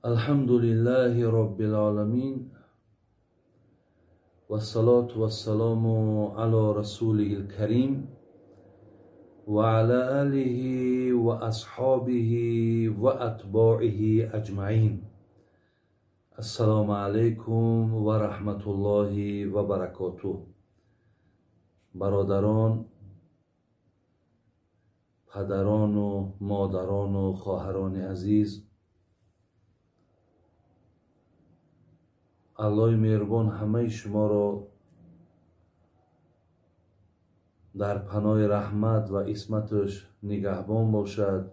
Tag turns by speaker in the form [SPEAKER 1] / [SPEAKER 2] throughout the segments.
[SPEAKER 1] الحمد لله رب العالمين والصلاة والسلام على رسوله الكريم وعلى آله وأصحابه وأتباعه أجمعين. السلام عليكم ورحمة الله وبركاته. برادران، падарон و модарон و хоҳарони азиз, Аллоҳи меҳрубон ҳамаи шуморо дар паноҳи раҳмат ва исматаш нигаҳбон бошад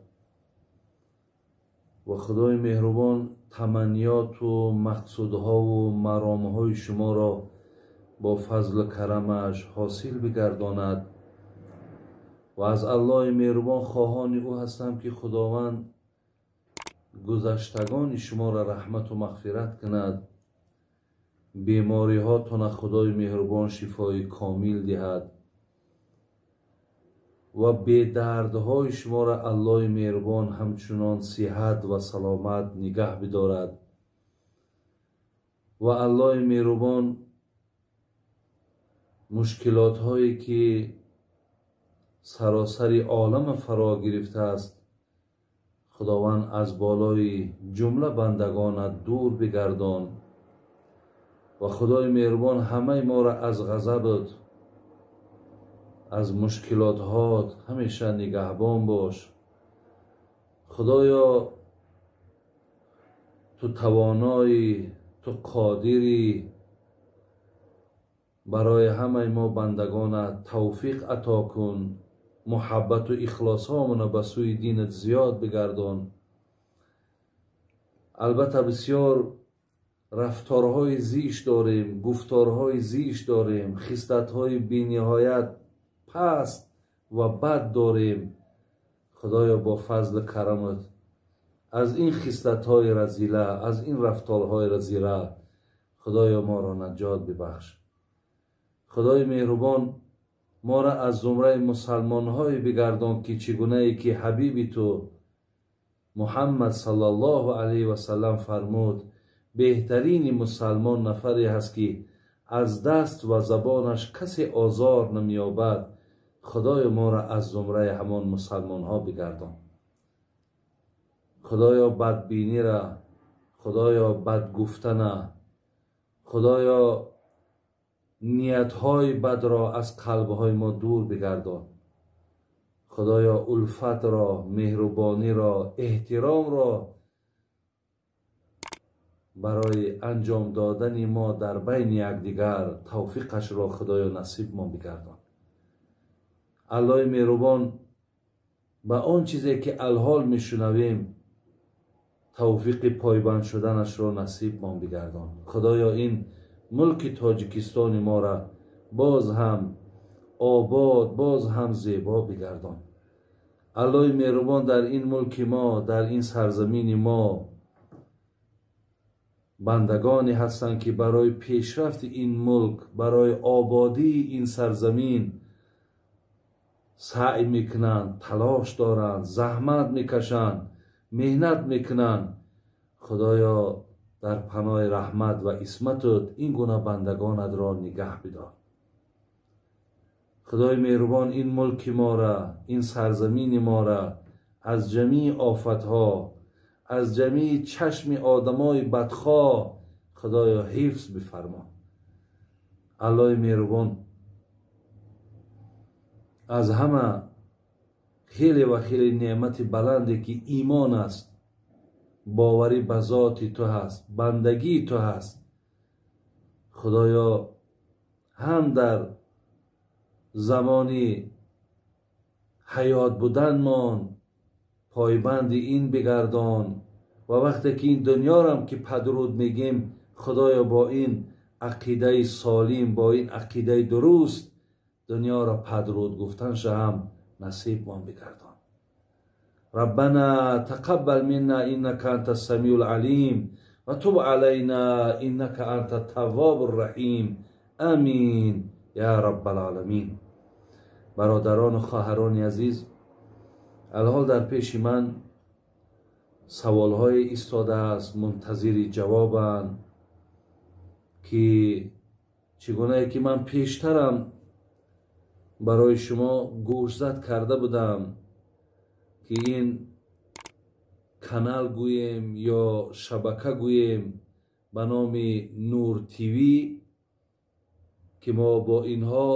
[SPEAKER 1] ва Худои меҳрубон таманниёту мақсудҳову маромҳои шуморо бо фазлу карамаш ҳосил бигардонад ва аз Аллоҳи меҳрубон хоҳони ӯ ҳастам, ки Худованд гузаштагони шуморо раҳмату мағфират кунад, бемориҳотона Худои меҳрубон шифои комил диҳад ва бедардҳои шуморо Аллоҳи меҳрубон ҳамчунон сиҳат ва саломат нигаҳ бидорад ва Аллоҳи меҳрубон мушкилотҳое ки саросари олам фаро гирифтааст, Худованд аз болои ҷумла бандагонат дур бигардон ва Худои меҳрубон ҳамаи моро аз ғазабат, аз мушкилотҳот ҳамеша нигаҳбон бош. Худоё, ту тавоноӣ, ту қодирӣ, барои ҳамаи мо бандагонат тавфиқ ато кун, муҳаббату ихлосҳомона ба сӯи динат зиёд бигардон. Албатта бисёр рафторҳои зишт дорем, гуфторҳои зишт дорем, хислатҳои бениҳоят паст ва бад дорем. Худоё, бо фазлу карамат аз ин хислатҳои разила, аз ин рафторҳои разила Худоё моро наҷот бибахш. Худои меҳрубон моро аз зумраи мусалмонҳое бигардон, ки чӣ гунае ки ҳабиби ту Муҳаммад саллаллоҳу алайҳи васаллам фармуд: беҳтарини мусалмон нафаре ҳаст, ки аз даст ва забонаш касе озор намеёбад. Худоё, моро аз зумраи ҳамон мусалмонҳо бигардон. Худоё, бадбинира, Худоё, бадгуфтана, Худоё, ниятҳои бадро аз қалбҳои мо дур бигардон. Худоё, улфатро, меҳрубониро, эҳтиромро барои анҷом додани мо дар байни якдигар тавфиқашро Худоё насибмон бигардон. Аллоҳи меҳрубон ба он чизе ки алҳол мешунавем тавфиқи пойбанд шуданашро насибмон бигардон. Худоё, ин мулки Тоҷикистони моро боз ҳам обод, боз ҳам зебо бигардон. Аллоҳи меҳрубон дар ин мулки мо, дар ин сарзамини мо бандагоне ҳастанд, ки барои пешрафти ин мулк, барои ободии ин сарзамин саъй мекунанд, талош доранд, заҳмат мекашанд, меҳнат мекунанд. Худоё, дар паноҳи раҳмат ва исматат ин гуна бандагонатро нигаҳ бидор. Худои меҳрубон ин мулки моро, ин сарзамини моро аз ҷамии офатҳо, аз ҷамии чашми одамои бадхоҳ Худоё ҳифз бифармо. Аллоҳи меҳрубон аз ҳама хеле ва хеле неъмати баланде ки имон аст, боварӣ ба зоти ту ҳаст, бандагии ту ҳаст, Худоё ҳам дар замони ҳаёт буданмон пойбанди ин бигардон ва вақте ки ин дунёрам ки падруд мегем, Худоё бо ин ақидаи солим, бо ин ақидаи дуруст дунёро падруд гуфтанша ҳам насибмон бигардон. ربنا تقبل منا إنك أنت السميع العليم وتب علينا إنك أنت التواب الرحيم آمين يا رب العالمين. برادران و خواهران عزیز، Алҳол дар пеши ман саволҳое истодааст, мунтазири ҷавобанд, ки чӣ гунае ки ман пештарам барои шумо гӯшзад карда будам, ки ин канал гӯем ё шабака гӯем ба номи Нур ТВ, ки мо бо инҳо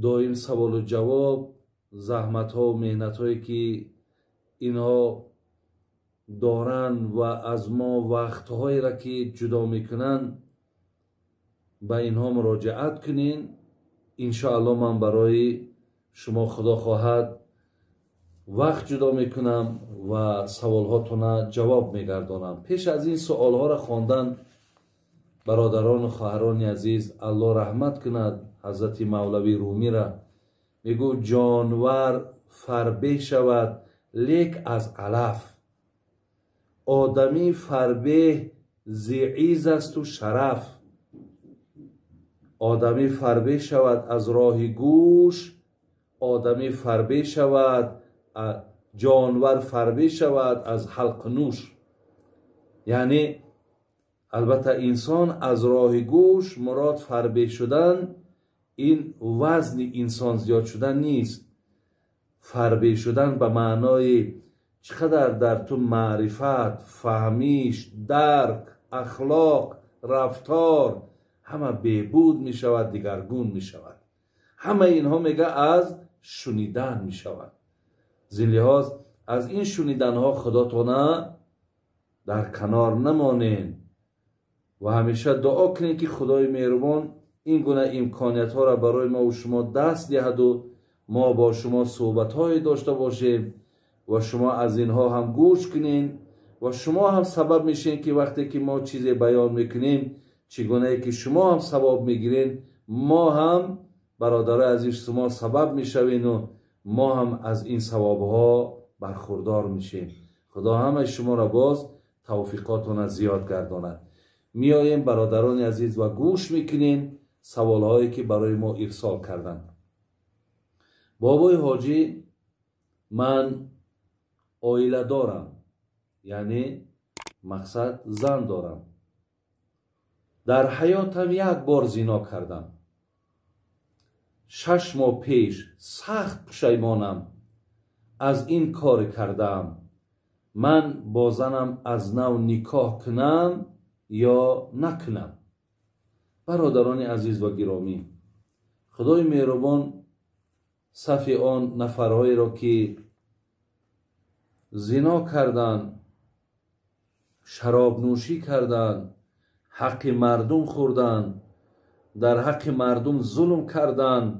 [SPEAKER 1] доим саволу ҷавоб, заҳматҳо меҳнатҳое ки инҳо доранд ва аз мо вақтҳоеро ки ҷудо мекунанд, ба инҳо муроҷиат кунен. Иншоалло ман барои шумо худо хоҳад вақт ҷудо мекунам ва саволҳотона ҷавоб мегардонам. Пеш аз ин суолҳоро хондан, бародарону хоҳарони азиз, Аллоҳ раҳмат кунад ҳазрати Мавлави Румира, мегӯ ҷонвар фарбеҳ шавад лек аз алаф, одамӣ фарбеҳ зи изз асту шараф. Одамӣ фарбеҳ шавад аз роҳи гӯш, одамӣ фарбеҳ шавад, ҷонвар фарбеҳ шавад аз ҳалқу нӯш. Яъне албатта инсон аз роҳи гӯш мурод фарбеҳ шудан ин вазни инсон зиёд шудан нест. Фарбеҳ шудан ба маънои чӣ қадар дар ту маърифат, фаҳмиш, дарк, ахлоқ, рафтор ҳама беҳбуд мешавад, дигаргун мешавад. Ҳамаи инҳо мега аз шунидан мешавад. Зин лиҳоз аз ин шуниданҳо худотона дар канор намонен ва ҳамеша дуо кунед, ки Худои меҳрубон ин гуна имкониятҳоро барои мо ва шумо даст диҳаду мо бо шумо суҳбатҳое дошта бошем ва шумо аз инҳо ҳам гӯш кунед ва шумо ҳам сабаб мешед, ки вақте ки мо чизе баён мекунем, чӣ гунае ки шумо ҳам савоб мегиред, мо ҳам бародарои азиз шумо сабаб мешавем мо ҳам аз ин савобҳо бархурдор мешем. Худо ҳамаи шуморо боз тавфиқотона зиёд гардонад. Меоем бародарони азиз ва гӯш мекунем саволҳое ки барои мо ирсол карданд. Бобои ҳоҷӣ, ман оила дорам, яъне мақсад зан дорам. Дар ҳаётам як бор зино кардам. 6 моҳ пеш сахт пушаймонам аз ин кор кардаам. Ман бо занам аз нав никоҳ кунам ё накунам? Бародарони азиз ва гиромӣ, Худои меҳрубон сафи он нафарҳоеро ки зино карданд, шаробнӯшӣ карданд, ҳаққи мардум хӯрданд, дар ҳаққи мардум зулм карданд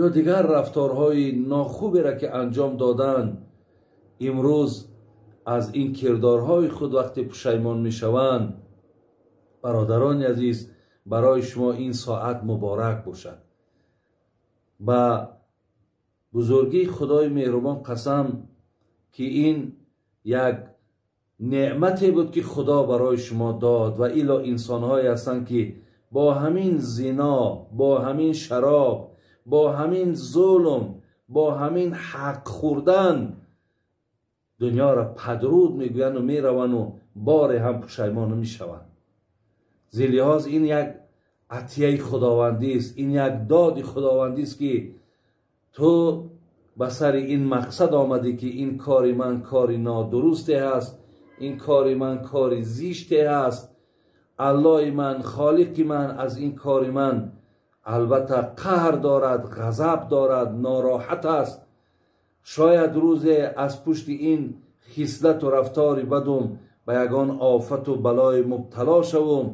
[SPEAKER 1] ё дигар рафторҳои нохуберо ки анҷом доданд, имрӯз аз ин кирдорҳои худ вақте пушаймон мешаванд, бародарони азиз, барои шумо ин соат муборак бошад. Ба бузургии Худои меҳрубон қасам, ки ин як неъмате буд ки Худо барои шумо дод ва илло инсонҳое ҳастанд ки бо ҳамин зино, бо ҳамин шароб, бо ҳамин зулм, бо ҳамин ҳақ хӯрдан дунёро падруд мегӯянд ва мераванд ва боре ҳам пушаймон намешаванд. Зин лиҳоз ин як атияи худовандист, ин як доди худовандист, ки ту ба сари ин мақсад омадӣ, ки ин кори ман кори нодурусте ҳаст, ин кори ман кори зиште ҳаст, Аллоҳи ман, холиқи ман аз ин кори ман албатта қаҳр дорад, ғазаб дорад, нороҳат аст. Шояд рӯзе аз пушти ин хислату рафтори бадум ба ягон офату балои мубтало шавум.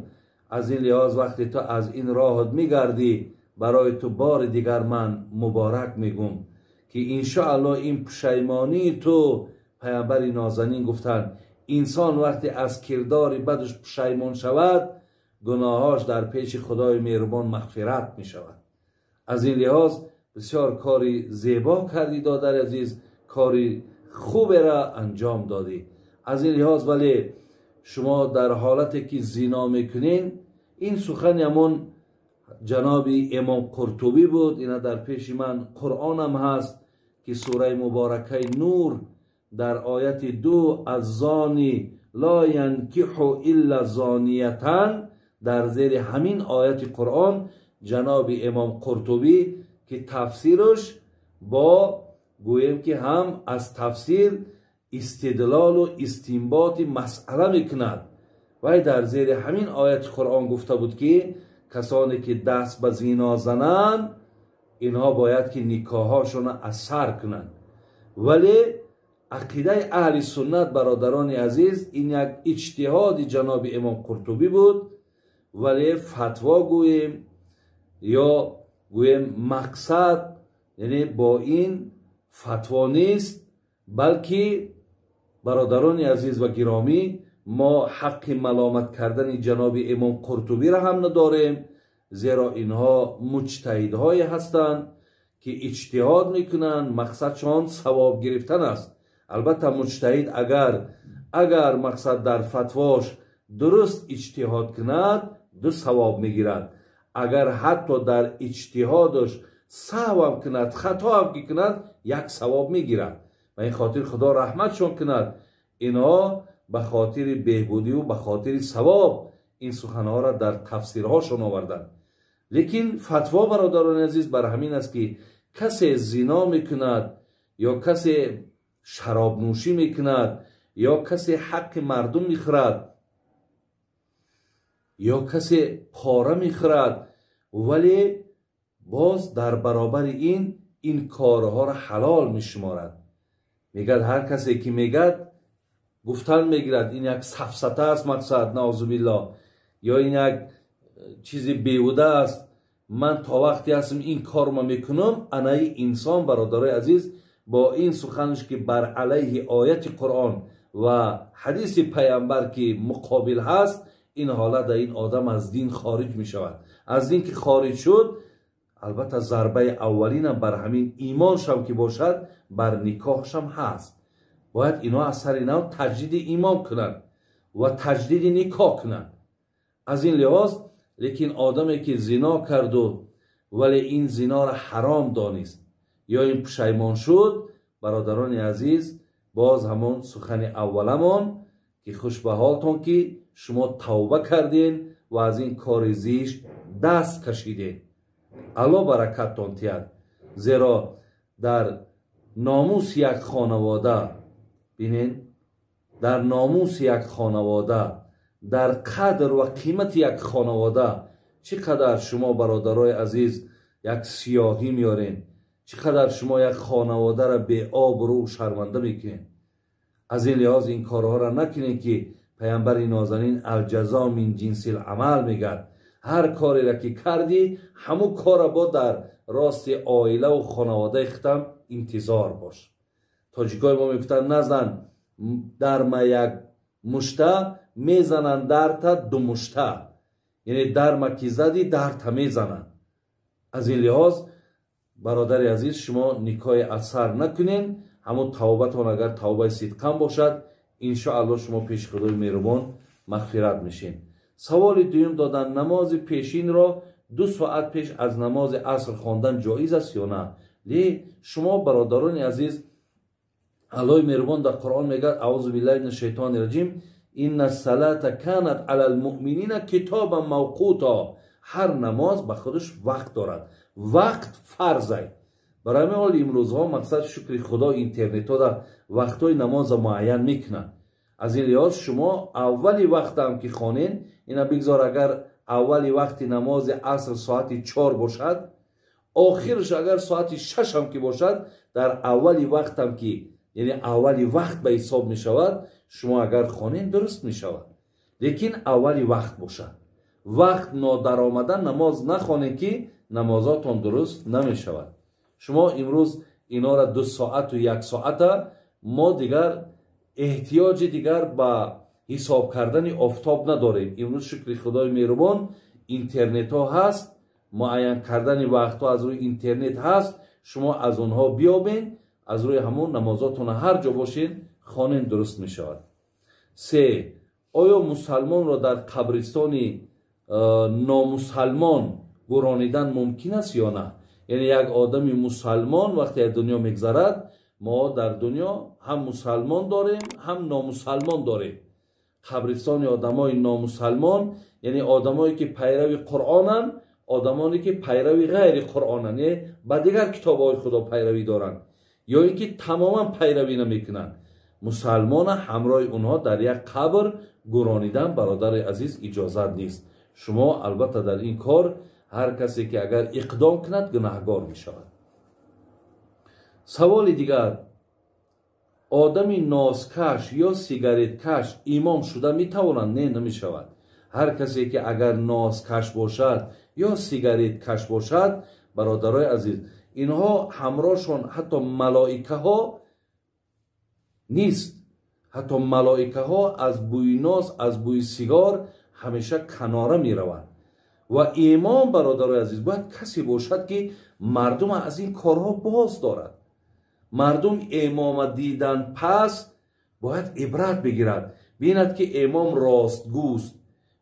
[SPEAKER 1] Аз ин лиҳоз вақте ту аз ин роҳат мегардӣ, барои ту бори дигар ман муборак мегӯм, ки иншоаллоҳ ин пушаймонии ту, паямбари нозанин гуфтанд, инсон вақте аз кирдори бадаш пушаймон шавад, гуноҳош дар пеши Худои меҳрубон мағфират мешавад. Аз ин лиҳоз бисёр кори зебо кардӣ, додари азиз, кори хуберо анҷом додӣ. Аз ин лиҳоз вале шумо дар ҳолате ки зино мекунед, ин сухани ҳамон ҷаноби Имом Қуртубӣ буд. Ина дар пеши ман Қуръонам ҳаст, ки сураи муборакаи Нур дар ояти 2 الزانی لا ینکح الا زانیة، дар зери ҳамин ояти Қуръон ҷаноби Имом Қуртубӣ, ки тафсираш бо гӯем ки ҳам аз тафсир истидлолу истинботи масъала мекунад, вай дар зери ҳамин ояти Қуръон гуфта буд, ки касоне ки даст ба зино зананд, инҳо бояд ки никоҳҳошонро аз сар кунанд. Вале ақидаи аҳли суннат, бародарони азиз, ин як иҷтиҳоди ҷаноби Имом Қуртубӣ буд, вале фатво гӯем ё гӯем мақсад, яъне бо ин фатво нест, балки бародарони азиз ва гиромӣ, мо ҳаққи маломат кардани ҷаноби Имом Қуртубиро ҳам надорем, зеро инҳо муҷтаҳидҳое ҳастанд, ки иҷтиҳод мекунанд, мақсадшон савоб гирифтан аст. Албатта муҷтаҳид агар мақсад дар фатвош дуруст иҷтиҳод кунад, 2 савоб мегирад. Агар ҳатто дар иҷтиҳодаш саҳвам кунад, хатоам ки кунад, 1 савоб мегирад. Ба ин хотир Худо раҳматшон кунад, инҳо ба хотири беҳбудиву ба хотири савоб ин суханҳоро дар тафсирҳошон оварданд. Лекин фатво, бародарони азиз, бар ҳамин аст, ки касе зино мекунад ё касе шаробнӯшӣ мекунад ё касе ҳаққи мардум мехӯрад ё касе пора мехӯрад, вале боз дар баробари ин корҳоро ҳалол мешуморад. Мегӯяд ҳар касе ки мегӯяд, гуфтан мегирад, ин як сафсата аст, мақсад, наъузубиллоҳ, ё ин як чизи беҳуда аст, ман то вақте ҳастам ин корро мекунам. Анаи инсон, бародарои азиз, бо ин суханаш, ки бар алайҳи ояти Қуръон ва ҳадиси паямбар ки муқобил ҳаст, ин ҳолат ин одам аз дин хориҷ мешавад. Аз дин ки хориҷ шуд, албатта зарбаи аввалинам бар ҳамин имоншам ки бошад, бар никоҳшам ҳаст. Бояд инҳо аз сари нав таҷдиди имон кунанд ва таҷдиди никоҳ кунанд. Аз ин лиҳоз, лекин одаме ки зино карду вале ин зиноро ҳаром донист ё ин пушаймон шуд, бародарони азиз, боз ҳамон сухани авваламон, ки хуш ба ҳолтон, ки шумо тавба карден ва аз ин кори зишт даст кашиден. Алло баракаттон тиҳад, зеро дар номуси як хонавода, бинен, дар номуси як хонавода, дар қадр ва қимати як хонавода чӣ қадар шумо, бародарои азиз, як сиёҳӣ меорен, чӣ қадар шумо як хонаводаро беобрӯ шарманда мекунед. Аз ин лиҳоз ин корҳоро накунед, ки паямбари нозанин алҷазо мин ҷинсил амал мегӯяд. Ҳар кореро ки кардӣ, ҳамун корро бо дар рости оилаву хонаводаи худам интизор бош. Тоҷикои мо мегуфтанд, назан дарма як мушта, мезананд дарта 2 мушта, яъне дарма ки задӣ, дарта мезананд. Аз ин лиҳоз, бародари азиз, шумо никоҳи аз сар накунед. Ҳамун тавбатон агар тавбаи сидқан бошад, иншоаллоҳ шумо пеши Худои меҳрубон мағфират мешед. Саволи дуюм додан: намози пешинро 2 соат пеш аз намози аср хондан ҷоиз аст ё на? Ле шумо, бародарони азиз, Аллоҳи меҳрубон дар Қуръон мегӯяд: аъузу биллаҳи минаш шайтони раҷим, инна салата канат алал муъминина китобан мавқута. Ҳар намоз ба худаш вақт дорад, вақт фарзай. Барои ҳамин ҳол имрӯзҳо, мақсад, шукри Худо, интернетҳо дар вақтҳои намоза муайян мекунанд. Аз ин лиҳоз шумо аввали вақтам ки хонен, ина бигзор агар аввали вақти намози аср соати 4 бошад, охираш агар соати 6 ҳам ки бошад, дар аввали вақтам ки, яъне аввали вақт ба ҳисоб мешавад, шумо агар хонен дуруст мешавад. Лекин аввали вақт бошад, вақт нодаромада намоз нахонед, ки намозотон дуруст намешавад. Шумо имрӯз инора 2 соату 1 соата мо дигар эҳтиёҷи дигар ба ҳисоб кардани офтоб надорем. Имрӯз шукри Худои меҳрубон интернетҳо ҳаст, муайян кардани вақтҳо аз рӯи интернет ҳаст, шумо аз онҳо биёбед, аз рӯи ҳамон намозотон ҳар ҷо бошед хонен дуруст мешавад. 3. Оё мусалмонро дар қабристони номусалмон гуронидан мумкин аст ё на? Яъне як одами мусалмон вақте аз дунё мегзарад, мо дар дунё ҳам мусалмон дорем, ҳам номусалмон дорем. Қабристони одамои номусалмон, яъне одамое ки пайрави Қуръонанд, одамоне ки пайрави ғайри Қуръонанд, яъне ба дигар китобҳои Худо пайравӣ доранд ё ин ки тамоман пайравӣ намекунанд. Мусалмона ҳамроҳи онҳо дар як қабр гуронидан, бародари азиз, иҷозат нест. Шумо албатта дар ин кор ҳар касе ки агар иқдом кунад, гунаҳгор мешавад. Саволи дигар: одами нозкаш ё сигареткаш имом шуда метавонад? Не, намешавад. Ҳар касе ки агар нозкаш бошад ё сигареткаш бошад, бародарои азиз, инҳо ҳамроҳшон ҳатто малоикаҳо нест. Ҳатто малоикаҳо аз бӯи ноз, аз бӯи сигор ҳамеша канора мераванд. Ва имом, бародарои азиз, бояд касе бошад ки мардум аз ин корҳо боз дорад. Мардум имома дидан пас бояд ибрат бигирад, бинад ки имом ростгӯст,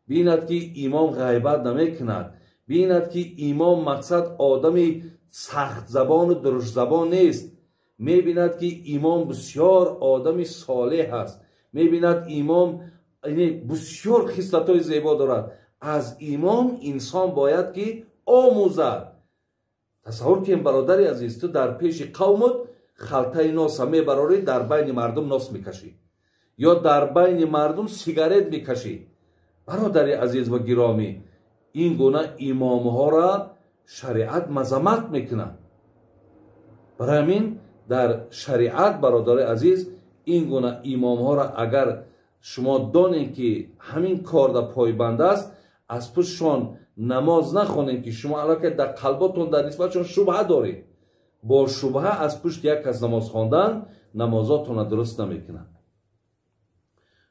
[SPEAKER 1] бинад ки имом ғайбат намекунад, бинад ки имом мақсад одами сахтзабону дуруштзабон нест, мебинад ки имом бисёр одами солеҳ аст, мебинад имом бисёр хислатҳои зебо дорад. Аз имом инсон бояд ки омӯзад. Тасаввур кунем, бародари азиз, ту дар пеши қавмут халтаи носа мебарорӣ, дар байни мардум нос мекашӣ ё дар байни мардум сигарет мекашӣ. Бародари азиз ва гиромӣ, ин гуна имомҳоро шариат мазаммат мекунад. Барои ҳамин дар шариат, бародари азиз, ин гуна имомҳоро агар шумо донед ки ҳамин корда пойбанд аст, аз пуштшон намоз нахонед, ки шумо аллакай дар қалботон дар нисбатшон шубҳа доред. Бо шубҳа аз пушти як кас намоз хондан намозотонро дуруст намекунад.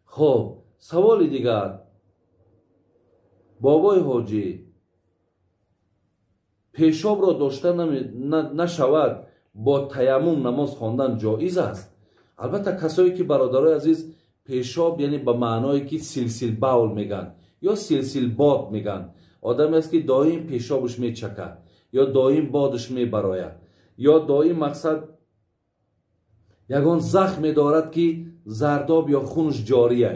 [SPEAKER 1] Хоб, саволи дигар: бобои ҳоҷӣ, пешобро дошта нашавад, бо таяммум намоз хондан ҷоиз аст? Албатта, касое ки, бародарои азиз, пешоб, яъне ба маъное ки силсилбавл мегӯянд ё силсилбод мегӯянд, одаме аст ки доим пешобаш мечакад ё доим бодаш мебарояд ё доим мақсад ягон захме дорад ки зардоб ё хунаш ҷория.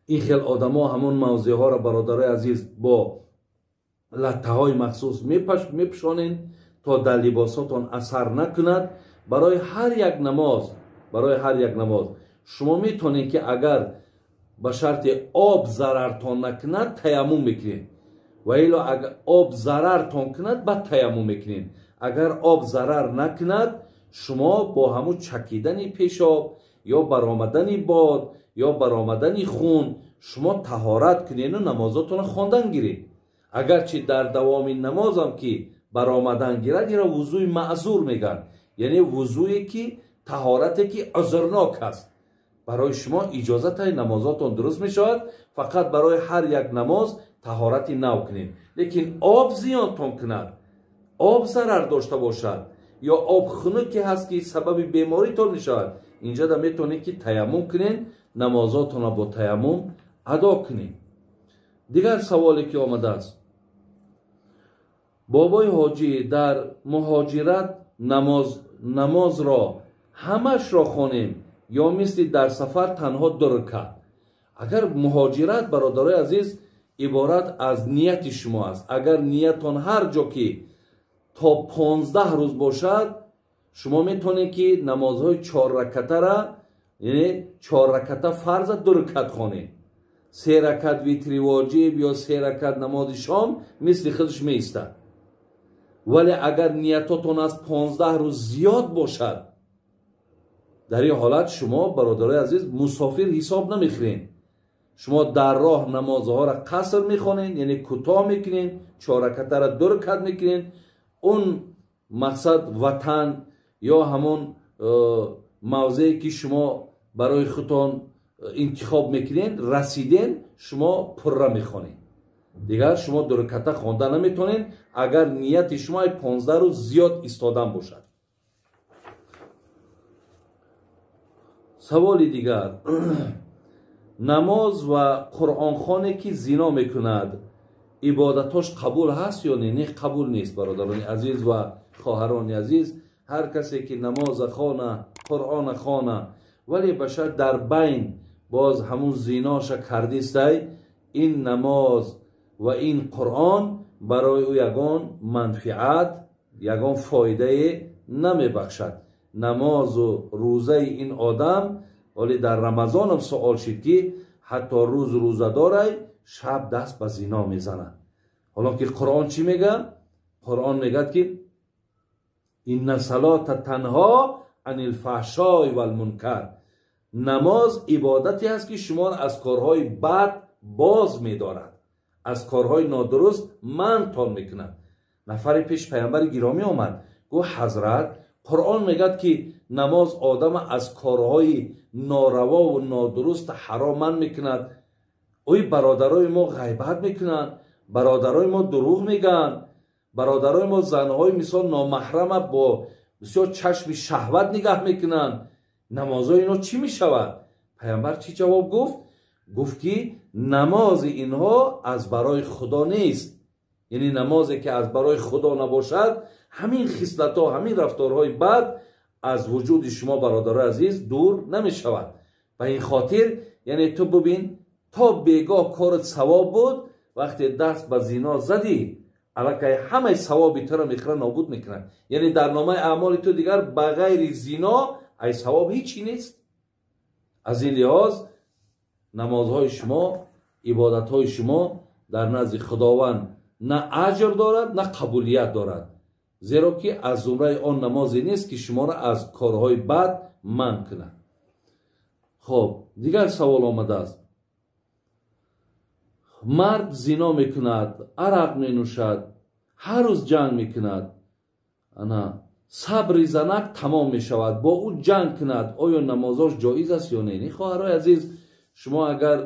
[SPEAKER 1] Ин хел одамо ҳамон мавзеъҳоро, бародарои азиз, бо латтаҳои махсус мепӯшонед то дар либосотон асар накунад. Барои ҳар як намоз, барои ҳар як намоз шумо метавонед ки агар ба шарти об зарартон накунад, таяммум мекунед, ва ило агар об зарартон кунад, баъд таяммум мекунед. Агар об зарар накунад, шумо бо ҳамун чакидани пешоб ё баромадани бод ё баромадани хун шумо таҳорат кунеду намозотонро хондан гиред. Агарчи дар давоми намозам ки баромадан гирад, инро вузӯи маъзур мегӯянд, яъне вузӯе ки таҳорате ки узрнок аст. Барои шумо иҷозатаи намозотон дуруст мешавад, фақат барои ҳар як намоз таҳорати нав кунед. Лекин об зиёнтон кунад, об зарар дошта бошад ё об хунуке ҳаст ки сабаби беморитон мешавад, инҷода метавонед ки таяммум кунед, намозотонро бо таяммум адо кунед. Дигар саволе ки омадааст: бобои ҳоҷӣ, дар муҳоҷират намозро ҳамашро хонем ё мисли дар сафар танҳо ду ракат? Агар муҳоҷират, бародарои азиз, иборат аз нияти шумо аст. Агар ниятон ҳар ҷо ки то 15 рӯз бошад, шумо метавонед ки намозҳои чорракатара, яъне чорраката фарза, ду ракат хонед. Се ракат витри воҷиб ё се ракат намози шом мисли худаш меистад. Вале агар ниятотон аз 15 рӯз зиёд бошад, дар ин ҳолат шумо, бародарои азиз, мусофир ҳисоб намехӯред. Шумо дар роҳ намозҳоро қаср мехонед, яъне кӯтоҳ мекунед, чорракатаро ду ракат мекунед. Он мақсад ватан ё ҳамон мавзее ки шумо барои худтон интихоб мекунед, расиден, шумо пурра мехонед. Дигар шумо ду раката хонда наметавонед, агар нияти шумо 15 рӯз зиёд истодан бошад. Саволи дигар: намоз ва қуръонхоне ки зино мекунад, Ибодатош қабул ҳаст ё не? Не, қабул нест, бародарони азиз ва хоҳарони азиз. Ҳар касе ки намоза хона, Қуръона хона, вале башар дар байн боз ҳамун зиноша кардистай, ин намоз ва ин Қуръон барои ӯ ягон манфиат, ягон фоидае намебахшад. Намозу рӯзаи ин одам, вале дар Рамазонам суол шид ки ҳатто рӯз рӯзадорай, шаб даст ба зино мезанад. Ҳоло ки Қуръон чӣ мегӯяд? Қуръон мегӯяд ки инна салота танҳо анил фаҳшой валмункар. Намоз ибодате аст ки шуморо аз корҳои бад боз медорад, аз корҳои нодуруст манътон мекунад. Нафаре пеш паямбари гиромӣ омад, гуфт: ҳазрат, Қуръон мегӯяд ки намоз одама аз корҳои норавову нодуруст ҳаром манъ мекунад. Ой, бародарои мо ғайбат мекунанд, бародарои мо дурӯғ мегӯянд, бародарои мо занҳои мисол номаҳрама бо бисёр чашми шаҳват нигаҳ мекунанд. Намозои инҳо чӣ мешавад? Паямбар чӣ ҷавоб гуфт? Гуфт ки намози инҳо аз барои Худо нест. Яъне намозе ки аз барои Худо набошад, ҳамин хислатҳо, ҳамин рафторҳои бад аз вуҷуди шумо, бародарои азиз, дур намешавад. Ба ин хотир, яъне ту бубин, то бегоҳ корат савоб буд, вақте даст ба зино задӣ, аллакай ҳамаи савоби туро мехӯра, нобуд мекунад. Яъне дар номаи аъмоли ту дигар ба ғайри зино ай савоб ҳичи нест. Аз ин лиҳоз намозҳои шумо, ибодатҳои шумо дар назди Худованд на аҷр дорад, на қабулият дорад, зеро ки аз зумраи он намозе нест ки шуморо аз корҳои бад манъ кунад. Хоб, дигар савол омадааст. Мард зино мекунад, арақ менӯшад, ҳар рӯз ҷанг мекунад, ана сабри занак тамом мешавад, бо ӯ ҷанг кунад, оё намозош ҷоиз аст ё не? Не, хоҳарои азиз, шумо агар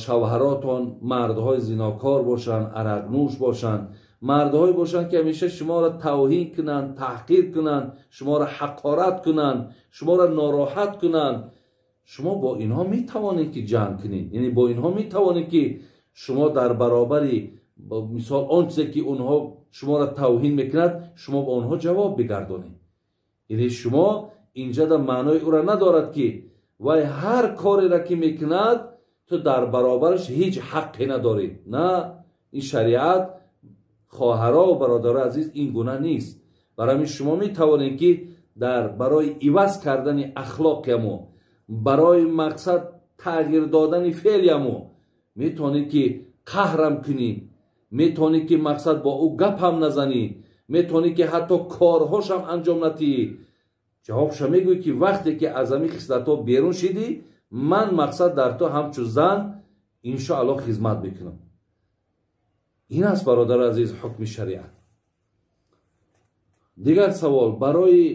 [SPEAKER 1] шавҳаротон мардҳои зинокор бошанд, арақнӯш бошанд, мардҳое бошанд ки ҳамеша шуморо тавҳин кунанд, таҳқир кунанд, шуморо ҳақорат кунанд, шуморо нороҳат кунанд, шумо бо инҳо метавонед ки ҷанг кунед. Яъне бо инҳо метавонед ки шумо дар баробари мисол он чизе ки онҳо шуморо тавҳин мекунад, шумо ба онҳо ҷавоб бигардонед. Яъне шумо инҷа дар маънои ӯро надорад ки вай ҳар кореро ки мекунад, ту дар баробараш ҳеҷ ҳаққе надорӣ. На, ин шариат, хоҳаро ва бародарои азиз, ин гуна нест. Барои ҳамин шумо метавонед ки дар барои иваз кардани ахлоқиямо, барои мақсад тағйир додани феълиямо, метавонед ки қаҳрам кунӣ, метавонӣ ки мақсад бо ӯ гапам назанӣ, метавонӣ ки ҳатто корҳошам анҷом натиҳӣ. Ҷавобша мегӯӣ ки вақте ки аз ҳамин хислатҳо берун шидӣ, ман мақсад дар ту ҳамчун зан иншоаллоҳ хизмат мекунам. Ин аст, бародари азиз, ҳукми шариат. Дигар савол: барои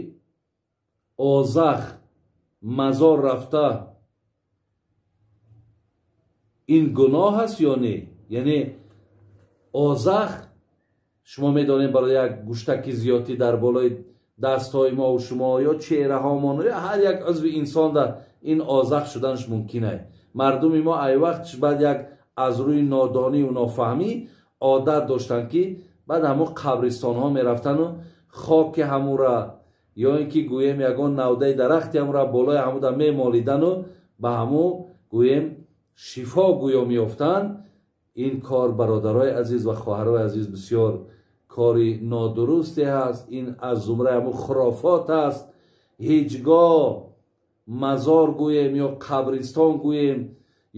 [SPEAKER 1] озах мазор рафта ин гуноҳ аст ё не? Яъне озах, шумо медонед, барои як гӯштаки зиёдтӣ дар болои дастҳои мо ва шумо ё чеҳраҳомон ё ҳар як узви инсон дар ин озах шуданаш мумкин аст. Мардуми мо ай вақт баъд як аз рӯи нодонӣ ва нофаҳмӣ одат доштанд ки баъд ҳамон қабристонҳо мерафтану хоки ҳамура ё ин ки гӯем ягон навдаи дарахти ҳамура болои ҳамуда мемолидану ба ҳаму гӯем шифо гӯё меёфтанд. Ин кор, бародарои азиз ва хоҳарои азиз, бисёр кори нодурусте ҳаст. Ин аз зумраи ҳамун хурофот аст. Ҳеҷ гоҳ мазор гӯем ё қабристон гӯем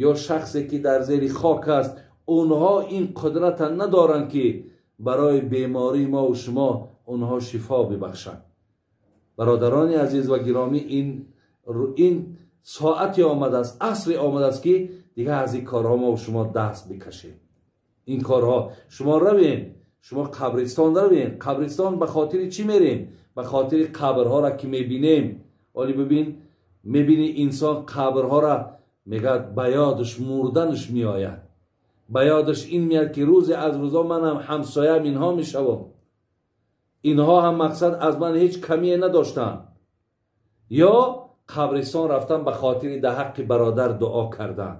[SPEAKER 1] ё шахсе ки дар зери хок аст, онҳо ин қудрата надоранд ки барои бемории мо ва шумо онҳо шифо бибахшанд. Бародарони азиз ва гиромӣ, ин соате омадааст, асре омадааст ки дигар аз ин корҳо мо ва шумо даст бикашем. Ин корҳо, шумо равем, шумо қабристон равем. Қабристон ба хотири чӣ мерем? Ба хотири қабрҳоро ки мебинем. Оли бибин, мебини инсон қабрҳоро, мегӯяд ба ёдаш мурданаш меояд, ба ёдаш ин меяд ки рӯзе аз рӯзо манам ҳамсоям инҳо мешавам, инҳо ҳам мақсад аз ман ҳеҷ камие надоштанд. Ё қабристон рафтан ба хотири дар ҳаққи бародар дуо кардан.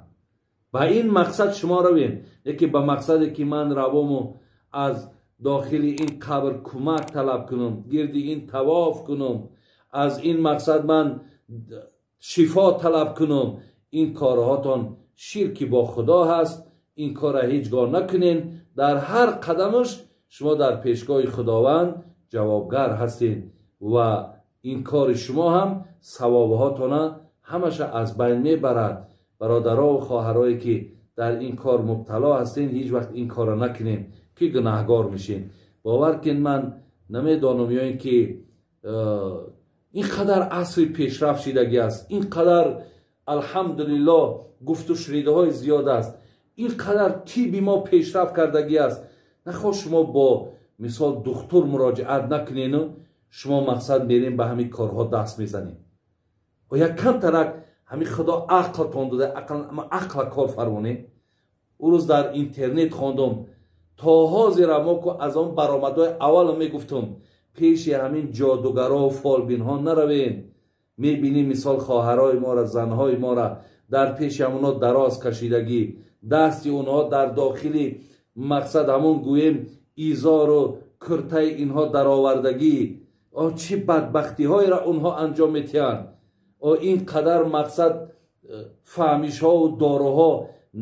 [SPEAKER 1] Ба ин мақсад шумо равем, яке ба мақсаде ки ман равому аз дохили ин қабр кӯмак талаб кунам, гирди ин тавоф кунам, аз ин мақсад ман шифо талаб кунам, ин корҳотон ширки бо Худо ҳаст. Ин корро ҳеҷ гоҳ накунен. Дар ҳар қадамаш шумо дар пешгоҳи Худованд ҷавобгар ҳастед ва ин кори шумо ҳам савобҳотона ҳамаша аз байн мебарад. Бародаро ва хоҳарое ки дар ин кор мубтало ҳастен, ҳеҷ вақт ин корро накунен ки гунаҳгор мешин. Бовар кун, ман намедонам ё ин ки ин қадар асри пешрафт шидагӣ аст, ин қадар алҳамдулиллоҳ гуфту шунидаҳои зиёд аст, ин қадар тиби мо пешрафт кардагӣ аст. Нахоҳ шумо бо мисол духтур муроҷиат накунену шумо мақсад мерем ба ҳамин корҳо даст мезанем. Оя камтарак ҳамин Худо ақлтон дода, ақла кор фармонем. Ӯ рӯз дар интернет хондум, то ҳозира мо ку аз он баромадҳои аввало мегуфтум, пеши ҳамин ҷодугаро ва фолбинҳо наравем. Мебинем мисол хоҳарои мора, занҳои мора дар пеши ҳамонҳо дароз кашидагӣ, дасти онҳо дар дохили мақсад ҳамон гӯем изору куртаи инҳо даровардагӣ. О чӣ бадбахтиҳоеро онҳо анҷом метиҳанд. О ин қадар мақсад фаҳмишҳову доруҳо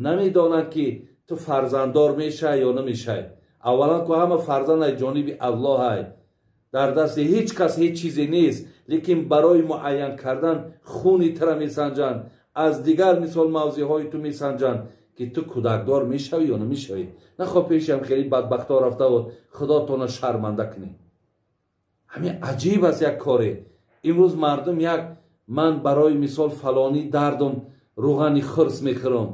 [SPEAKER 1] намедонанд ки ту фарзанддор мешавӣ ё намешавӣ. Аввалан ку ҳама фарзанд аз ҷониби Аллоҳ ай, дар дасти ҳеҷ кас ҳеҷ чизе нест, лекин барои муайян кардан хуни тура месанҷанд, аз дигар мисол мавзеъҳои ту месанҷанд ки ту кӯдакдор мешавӣ ё намешавӣ. Нахоҳ пешам хеле бадбахтҳо рафтаву Худотона шарманда кунӣ. Ҳамин аҷиб аст як коре. Имрӯз мардум як ман барои мисол фалонӣ дардум рӯғани хирс мехӯрам,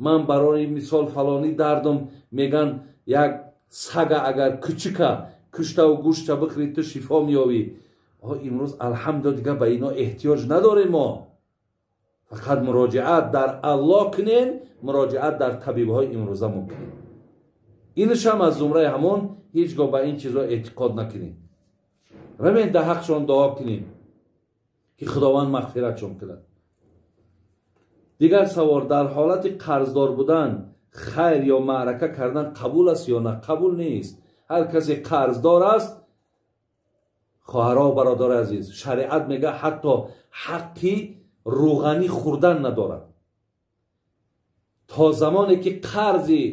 [SPEAKER 1] ман барои мисол фалонӣ дардум меган як сага агар кучика куштаву гӯшта бихӯрӣ ту шифо меёвӣ. Имрӯз алҳамдулиллоҳ дигар ба ино эҳтиёҷ надорем мо. Фақат муроҷиат дар Аллоҳ кунен, муроҷиат дар табибҳои имрӯза мо кунем. Инашам аз зумраи ҳамон ҳеҷ гоҳ ба ин чизҳо эътиқод накунем. Равен дар ҳақшон дуо кунем ки Худованд мағфиратшон кунад. Дигар савол: дар ҳолати қарздор будан хайр ё маърака кардан қабул аст ё на? Қабул нест. Ҳар касе қарздор аст, хоҳаро ва бародари азиз, шариат мегӯяд ҳатто ҳаққи рӯғанӣ хӯрдан надорад. То замоне ки қарзи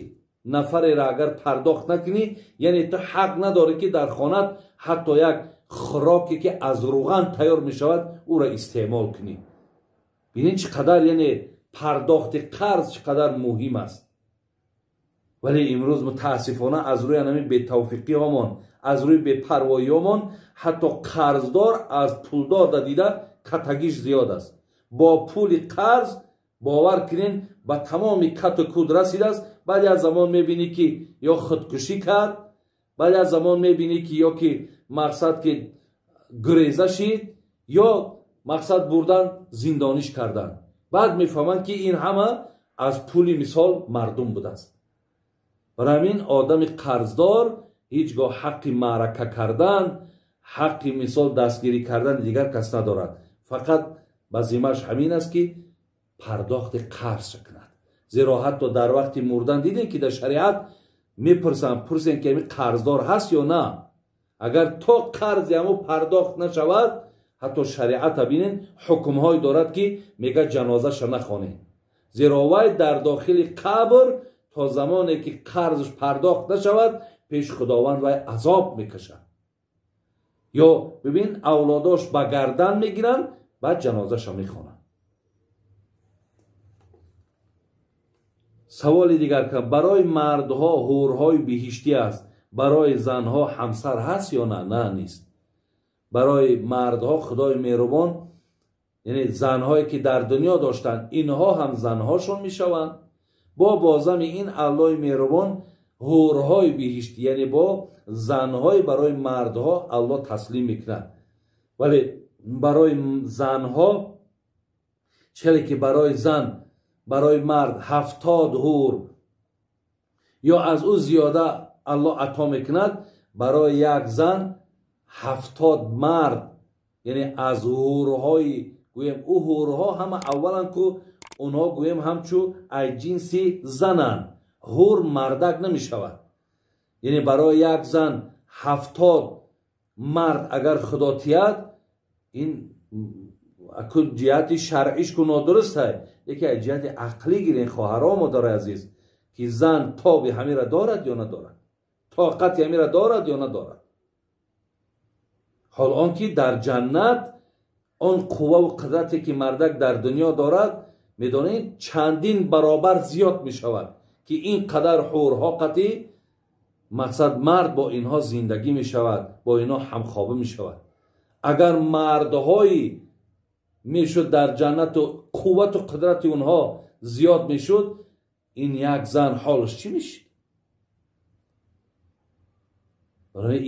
[SPEAKER 1] нафареро агар пардохт накунӣ, яъне ту ҳақ надорӣ ки дар хонат ҳатто як хӯроке ки аз рӯған тайёр мешавад ӯро истеъмол кунӣ. Бинед чӣ қадар яъне пардохти қарз чӣ қадар муҳим аст. Вале имрӯз мутаассифона аз рӯи ҳамин бетавфиқиҳомон, аз рӯи бепарвоиҳомон ҳатто қарздор аз пулдор дида катагиш зиёд аст. Бо пули қарз бовар кунен ба тамоми кату куд расидааст. Баъд аз замон мебинӣ ки ё худкушӣ кард, баъд аз замон мебинӣ ки ё ки мақсад ки гуреза шид, ё мақсад бурдан зиндониш кардан. Баъд мефаҳманд ки ин ҳама аз пули мисол мардум будааст. Барои ҳамин одами қарздор ҳеҷ гоҳ ҳаққи маърака кардан, ҳаққи мисол дастгирӣ кардани дигар кас надорад. Фақат ба зиммааш ҳамин аст ки пардохти қарз кунад. Зеро ҳатто дар вақти мурдан дидем ки дар шариат мепурсанд, пурсем ки ҳамин қарздор ҳаст ё на. Агар то қарзи ҳамо пардохт нашавад, ҳатто шариата бинен ҳукмҳое дорад ки мегӯяд ҷанозаша нахонед. Зеро вай дар дохили қабр то замоне ки қарзш пардохт нашавад, пеш Худованд вай азоб мекашад. Ё бибин авлодош ба гардан мегиранд, баъд ҷанозаша мехонанд. Саволи дигар: барои мардҳо ҳурҳои биҳиштӣ аст, барои занҳо ҳамсар ҳаст ё на? На, нест. Барои мардҳо Худои меҳрубон, яъне занҳое ки дар дунё доштанд, инҳо ҳам занҳошон мешаванд. Бо бозами ин Аллоҳи меҳрубон ҳурҳои биҳиштӣ, яъне бо занҳои барои мардҳо Аллоҳ таслим мекунад. Вале барои занҳо челе ки барои зан, барои мард 70 ҳур ё аз ӯ зиёда Аллоҳ ато мекунад, барои як зан 70 мард, яъне аз ҳурҳои гӯем ӯ ҳурҳо ҳама аввалан ку Онҳо гӯем ҳамчу ай ҷинси зананд. Ҳур мардак намешавад. Яъне барои як зан 70 мард агар худо тиҳад, ин ҷиҳати шаръиш ку нодуруст ҳай, яке аз ҷиҳати ақлӣ гирен, хоҳаро, модарои азиз, ки зан тоби ҳамира дорад ё надорад, тоқати ҳамира дорад ё надорад. Ҳол он ки дар ҷаннат он қувваву қудрате ки мардак дар дунё дорад, медонед, чандин баробар зиёд мешавад, ки ин қадар ҳурҳо қатӣ мақсад мард бо инҳо зиндагӣ мешавад, бо инҳо ҳамхоба мешавад. Агар мардҳои мешуд дар ҷаннату қуввату қудрати онҳо зиёд мешуд, ин як зан ҳолаш чӣ мешид?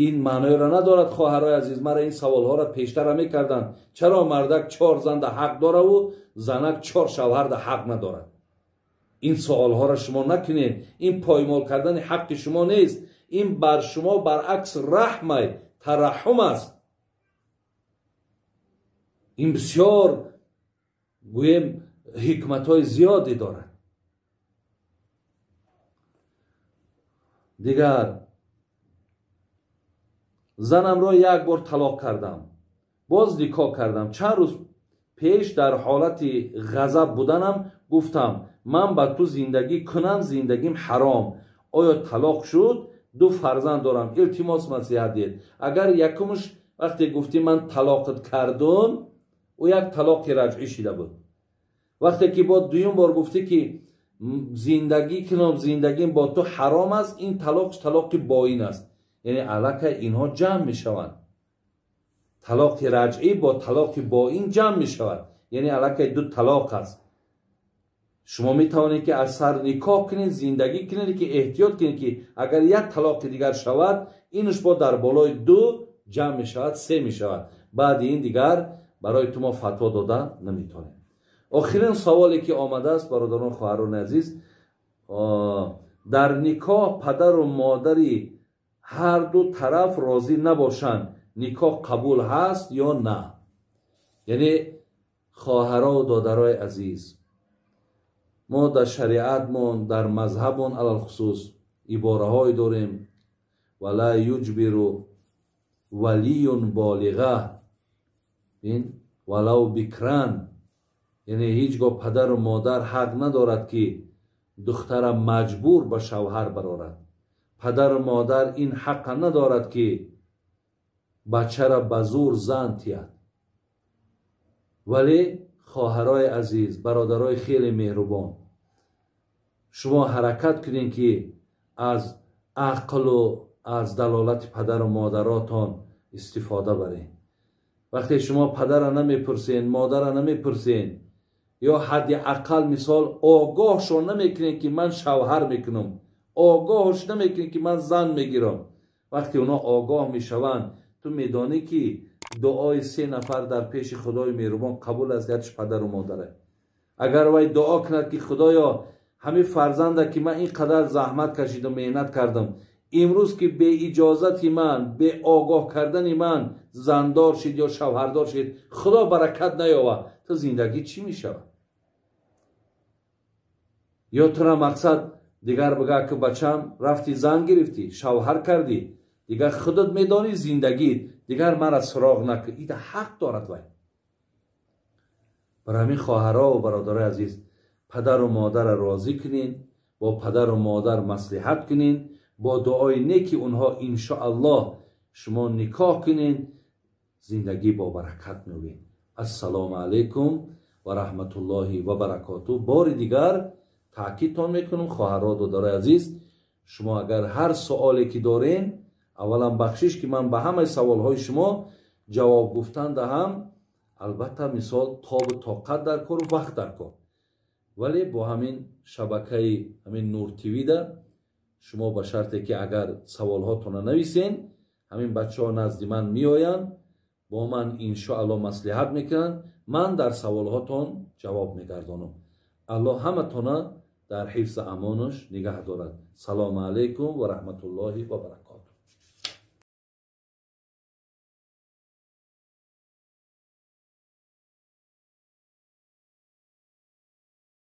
[SPEAKER 1] Ин маъноеро надорад, хоҳарои азиз. Мара ин саволҳоро пештара мекарданд. Чаро мардак 4 занда ҳақ дораву занак 4 шавҳарда ҳақ надорад? Ин суолҳоро шумо накунед. Ин поймол кардани ҳаққи шумо нест. Ин бар шумо баръакс раҳмай, тараҳҳум аст. Ин бисёр гӯем ҳикматҳои зиёде дорад. Дигар занамро як бор талоқ кардам, боз никоҳ кардам. Чанд рӯз пеш дар ҳолати ғазаб буданам гуфтам ман ба ту зиндагӣ кунам, зиндагим ҳаром. Оё талоқ шуд? 2 фарзанд дорам, илтимос маслиҳат диҳед. Агар якумш вақте гуфтӣ ман талоқат кардум, ӯ як талоқи раҷъӣ шида буд. Вақте ки бо дуюм бор гуфтӣ ки зиндагӣ кунам, зиндагим бо ту ҳаром аст, ин талоқ талоқи боин аст. Яъне аллакай инҳо ҷамъ мешаванд. Талоқи раҷъӣ бо талоқи боин ҷамъ мешавад. Яъне аллакай 2 талоқ аст. Шумо метавонед ки аз сар никоҳ кунед, зиндагӣ кунед, ки эҳтиёт кунед ки агар як талоқи дигар шавад, инаш бо дар болои 2 ҷамъ мешавад, 3 мешавад. Баъди ин дигар барои ту мо фатво дода наметавонем. Охирин саволе ки омадааст, бародарон, хоҳарони азиз, дар никоҳ падару модари ҳар ду тараф розӣ набошанд, никоҳ қабул ҳаст ё на? Яъне хоҳарову додарои азиз, мо дар шариатмон, дар мазҳабмон алалхусус ибораҳое дорем: вала юҷбиру валиюн болиға, ин валау бикран. Яъне ҳеҷ гоҳ падару модар ҳақ надорад ки духтара маҷбур ба шавҳар барорад. Падару модар ин ҳаққа надорад ки бачара ба зур зан тиҳад. Вале хоҳарои азиз, бародарои хеле меҳрубон, шумо ҳаракат кунед ки аз ақлу аз далолати падару модаротон истифода баред. Вақте шумо падара намепурсен, модара намепурсен, ё ҳадди ақал мисол огоҳшон намекунед ки ман шавҳар мекунам, огоҳш намекунед ки ман зан мегирам. Вақте онҳо огоҳ мешаванд, ту медонӣ ки дуои 3 нафар дар пеши худои меҳрубон қабул аст, якш падару модаре. Агар вай дуо кунад ки худоё, ҳамин фарзанда ки ман ин қадар заҳмат кашидам, меҳнат кардам, имрӯз ки беиҷозати ман, беогоҳ кардани ман зандор шид ё шавҳардор шид, худо баракат наёвад, ту зиндагӣ чӣ мешавад? Ё тура мақсад дигар бигӯ ки бачам рафти зан гирифтӣ, шавҳар кардӣ, дигар худат медонӣ зиндагит, дигар мара суроғ накун. Ида ҳақ дорад вай. Барои ҳамин хоҳарову бародарои азиз, падару модарро розӣ кунед, бо падару модар маслиҳат кунед, бо дуои неки онҳо иншоаллоҳ шумо никоҳ кунед, зиндагӣ бо баракат меёбед. Ассалому алайкум ва раҳматуллоҳи ва баракоту. Бори дигар таъкидтон мекунам, хоҳаро, додарои азиз, шумо агар ҳар суоле ки дорен, аввалан бахшиш ки ман ба ҳамаи саволҳои шумо ҷавоб гуфтан даҳам, албатта мисол тобу тоқат дар кор, вақт дар кор. Вале бо ҳамин шабакаи ҳамин Нур ТВ-да шумо ба шарте ки агар саволҳотонро нависен, ҳамин бачаҳо назди ман меоянд, бо ман иншоаллоҳ маслиҳат мекунанд, ман дар саволҳотон ҷавоб мегардонам. Аллоҳ ҳаматона дар ҳифзи амонаш нигаҳ дорад. Салому алайкум ва раҳматуллоҳи ва баракотуҳ.